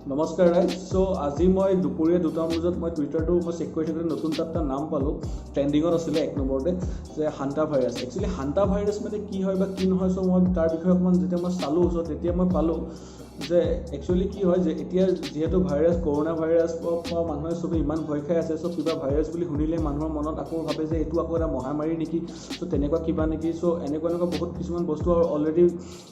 নমস্কাৰ ৰাইজ। চ' আজি মই দুপৰীয়া 2টামান বজাত মই টুইটাৰটো মই চেক কৰি থাকোঁতে নতুন তাত এটা নাম পালোঁ, ট্ৰেণ্ডিঙত আছিলে এক নম্বৰতে যে hanta virus. Actually hanta virus মানে কি হয় বা কি নহয়, চ' মই তাৰ বিষয়ে অকণমান যেতিয়া মই চালোঁ, চ' তেতিয়া মই পালোঁ যে একচুৱেলি কি হয় যে এতিয়া যিহেতু ভাইৰাছ, কৰোণা ভাইৰাছ পৰা মানুহে চবেই ইমান ভয় খাই আছে, চ' কিবা ভাইৰাছ বুলি শুনিলে মানুহৰ মনত আকৌ ভাবে যে এইটো আকৌ এটা মহামাৰী নেকি, চ' তেনেকুৱা কিবা নেকি। চ' এনেকুৱা এনেকুৱা বহুত কিছুমান বস্তু আৰু অলৰেডি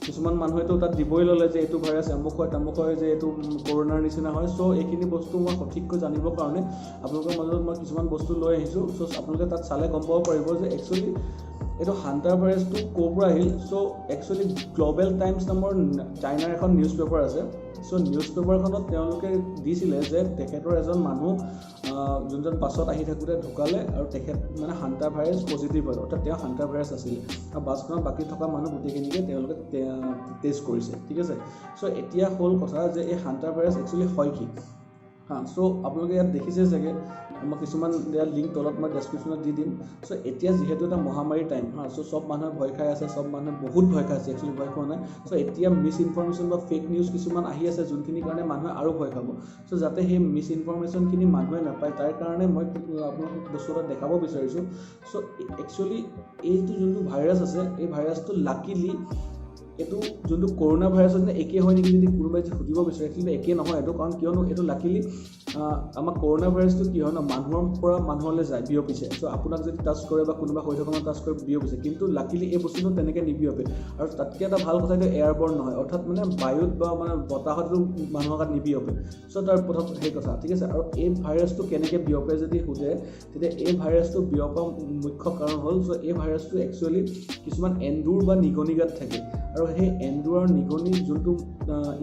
কিছুমান মানুহেতো তাত দিবই ল'লে যে এইটো ভাইৰাছ আমুক হয়, তামুক হয়, যে এইটো কৰোণাৰ নিচিনা হয়। চ' এইখিনি বস্তু মই সঠিককৈ জানিবৰ কাৰণে আপোনালোকৰ মাজত মই কিছুমান বস্তু লৈ আহিছোঁ। চ' আপোনালোকে তাত চালে গম পাব পাৰিব যে একচুৱেলি এইটো হান্তাৰ ভাইৰাছটো ক'ৰ পৰা আহিল। চ' একচুৱেলি গ্ল'বেল টাইমছ নামৰ চাইনাৰ এখন নিউজ পেপাৰ আছে। চ' নিউজ পেপাৰখনত তেওঁলোকে দিছিলে যে তেখেতৰ এজন মানুহ যোনজন বাছত আহি থাকোঁতে ঢুকালে আৰু তেখেত মানে হান্তা ভাইৰাছ পজিটিভ হয়, অৰ্থাৎ তেওঁ হান্তা ভাইৰাছ আছিলে আৰু বাছখনত বাকী থকা মানুহ গোটেইখিনিকে তেওঁলোকে টেষ্ট কৰিছে, ঠিক আছে। চ' এতিয়া হ'ল কথা যে এই হান্তা ভাইৰাছ একচুৱেলি হয় কি। হা, চ' আপোনালোকে ইয়াত দেখিছে চাগে, মই কিছুমান ইয়াত লিংক তলত মই ডেছক্ৰিপশ্যনত দি দিম। চ' এতিয়া যিহেতু এটা মহামাৰীৰ টাইম, হা, চ' চব মানুহে ভয় খাই আছে, চব মানুহে বহুত ভয় খাই আছে, একচুৱেলি ভয় খোৱা নাই। চ' এতিয়া মিছ ইনফৰমেশ্যন বা ফেক নিউজ কিছুমান আহি আছে, যোনখিনিৰ কাৰণে মানুহে আৰু ভয় খাব। চ' যাতে সেই মিছ ইনফৰমেশ্যনখিনি মানুহে নাপায়, তাৰ কাৰণে মই আপোনালোকক বস্তু এটা দেখাব বিচাৰিছোঁ। চ' একচুৱেলি এইটো যোনটো ভাইৰাছ আছে, এই ভাইৰাছটো লাকিলি এইটো যোনটো কৰোণা ভাইৰাছৰ নিচিনা একে হয় নেকি যদি কোনোবাই যদি সুধিব বিচাৰে, একচুৱেলি একে নহয় এইটো। কাৰণ কিয়নো এইটো লাকিলি আমাৰ কৰোণা ভাইৰাছটো কি হয় ন, মানুহৰ পৰা মানুহলৈ যায়, বিয়পিছে। চ' আপোনাক যদি টাচ কৰে বা কোনোবা হৈ থকা মানুহ টাচ কৰে, বিয়পিছে। কিন্তু লাকিলি এই বস্তুটো তেনেকৈ নিবিয়পে। আৰু তাতকৈ এটা ভাল কথা, এইটো এয়াৰবৰ্ণ নহয়, অৰ্থাৎ মানে বায়ুত বা মানে বতাহত এইটো মানুহৰ গাত নিবিয়পে। চ' তাৰ প্ৰথম সেই কথা, ঠিক আছে। আৰু এই ভাইৰাছটো কেনেকৈ বিয়পে যদি সোধে, তেতিয়া এই ভাইৰাছটো বিয়পা মুখ্য কাৰণ হ'ল, চ' এই ভাইৰাছটো একচুৱেলি কিছুমান এন্দুৰ বা নিগনি গাত থাকে আৰু সেই এন্দুৰ আৰু নিগনি যোনটো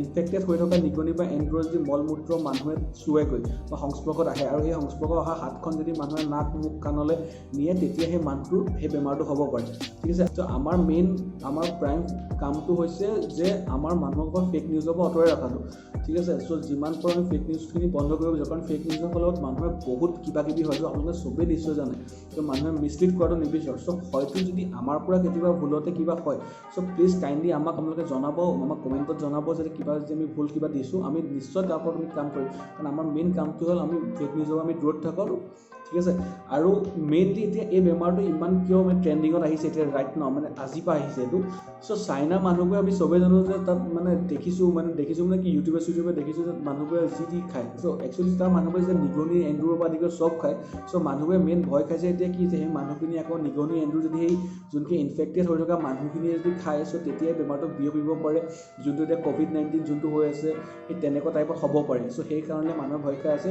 ইনফেক্টেড হৈ থকা নিগনি বা এন্দুৰৰ যদি মল মূত্ৰ মানুহে চুৱেগৈ বা সংস্পৰ্শত আহে আৰু সেই সংস্পৰ্শ অহা হাতখন যদি মানুহে নাক, মুখ, কাণলৈ নিয়ে, তেতিয়া সেই মানুহটোৰ সেই বেমাৰটো হ'ব পাৰে, ঠিক আছে। ত' আমাৰ মেইন, আমাৰ প্ৰাইম কামটো হৈছে যে আমাৰ মানুহক পৰা ফেক নিউজৰ পৰা আঁতৰাই ৰখাটো, ঠিক আছে। চ' যিমান পাৰোঁ আমি ফেক নিউজখিনি বন্ধ কৰিব বিচাৰোঁ, কাৰণ ফেক নিউজৰ ফলত মানুহে বহুত কিবা কিবি হয়, ত' আপোনালোকে চবেই নিশ্চয় জানে। ত' মানুহে মিছলিড কৰাটো নিবিচাৰোঁ। চ' হয়তো যদি আমাৰ পৰা কেতিয়াবা ভুলতে কিবা হয়, চ' প্লিজ কাইণ্ডলি আমাক আপোনালোকে জনাব, আমাক কমেণ্টত জনাব যে কিবা যদি আমি ভুল কিবা দিছোঁ, আমি নিশ্চয় তাৰ ওপৰত আমি কাম কৰিম। কাৰণ আমাৰ মেইন কামটো হ'ল আমি ফেক নিউজৰ পৰা আমি দূৰত থাকোঁ, ঠিক আছে। আৰু মেইনলি এতিয়া এই বেমাৰটো ইমান কিয় মানে ট্ৰেণ্ডিঙত আহিছে এতিয়া ৰাইট নাও, মানে আজিৰ পৰা আহিছে এইটো। চ' চাইনাৰ মানুহবোৰে আমি চবেই জানো যে তাত মানে দেখিছোঁ, মানে দেখিছোঁ মানে কি, ইউটিউবে চিউটিউবে দেখিছোঁ যে মানুহবোৰে যি টি খায়। চ' একচুৱেলি তাৰ মানুহবোৰে যে নিগনি, এন্দুৰৰ পৰা আদি কৰি চব খায়। চ' মানুহবোৰে মেইন ভয় খাইছে এতিয়া কি যে সেই মানুহখিনি আকৌ নিগনি, এন্দুৰ যদি সেই যোনখিনি ইনফেক্টেড হৈ থকা মানুহখিনিয়ে যদি খায়, চ' তেতিয়াই বেমাৰটো বিয়পিব পাৰে। যোনটো এতিয়া ক'ভিড-19 যোনটো হৈ আছে, সেই তেনেকুৱা টাইপত হ'ব পাৰে। চ' সেইকাৰণে মানুহে ভয় খাই আছে।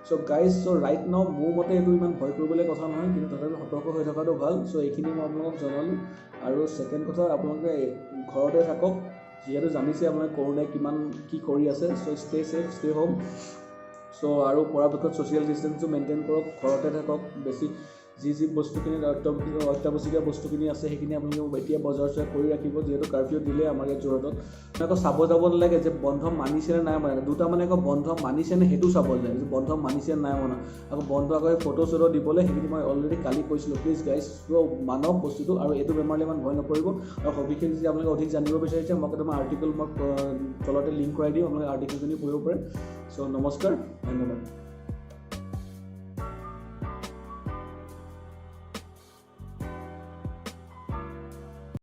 So guys, so right now মোৰ মতে এইটো ইমান ভয় কৰিবলগীয়া কথা নহয়, কিন্তু তথাপি সতৰ্ক হৈ থকাটো ভাল। চ' এইখিনি মই আপোনালোকক জনালোঁ। আৰু ছেকেণ্ড কথা, আপোনালোকে ঘৰতে থাকক, যিহেতু জানিছে আপোনালোকে কৰোণাই কিমান কি কৰি আছে। So stay safe, stay home. So আৰু পৰাপক্ষত ছ'চিয়েল ডিষ্টেঞ্চটো মেইনটেইন কৰক, ঘৰতে থাকক। বেছি যি যি বস্তুখিনি অত্যাৱশ্যকীয় বস্তুখিনি আছে, সেইখিনি আপোনালোকে এতিয়া বজাৰ চজাৰ কৰি ৰাখিব, যিহেতু কাৰফিউ দিলে আমাৰ ইয়াত যোৰহাটত। আকৌ চাব যাব নালাগে যে বন্ধ মানিছে নে নাই মনা। দুটা মানে আকৌ বন্ধ মানিছে নে সেইটো চাব যায় যে বন্ধ মানিছে নে নাই মনা। আকৌ বন্ধ আকৌ ফটো চটো দিবলৈ, সেইখিনি মই অলৰেডি কালি কৈছিলোঁ। প্লিজ গাইজ, মানক বস্তুটো আৰু এইটো বেমাৰলৈ ইমান ভয় নকৰিব। আৰু সবিশেষ যদি আপোনালোকে অধিক জানিব বিচাৰিছে, মই কেইটামান আৰ্টিকল মই তলতে লিংক কৰাই দিম, আপোনালোকে আৰ্টিকলখিনি পঢ়িব পাৰে। চ' নমস্কাৰ, ধন্যবাদ।